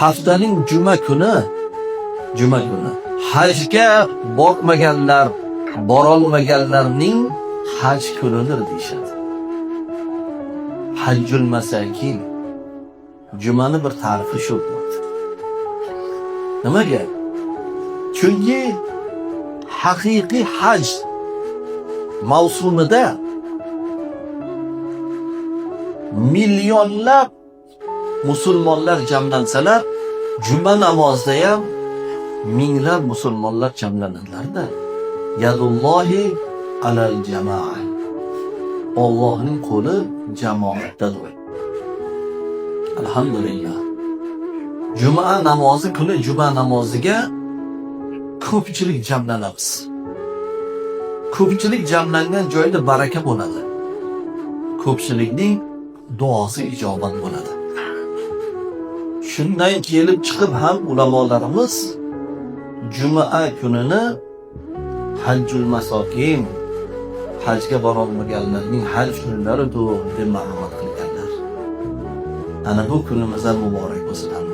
Haftaning juma kuni, juma kuni hajga bormaganlar, borolmaganlarning haj kunidir deyishadi. Hajjul masakin. Jumani bir ta'rifi shu. Nimaga? Chunki haqiqiy haj mavsumida millionlab musulmonlar jamlansalar, juma namozida ham minglab musulmonlar jamlanadilar-da. Yadullohi alal jamoa. Allohning qo'li jamoatdadir. Alhamdulillah. Juma namozi kuni juma namoziga ko'pchilik jamlanamiz. Ko'pchilik jamlangan joyda baraka bo'ladi. Ko'pchilikning duosi ijobat bo'ladi. Shundan kelib chiqib ham ulamolarimiz juma kunini hajjul masokin, hajga borolmaganlarning haj kunlaridir deb ma'lumot qilganlar. Ana bu kunimiz ham muborak bo'lsin.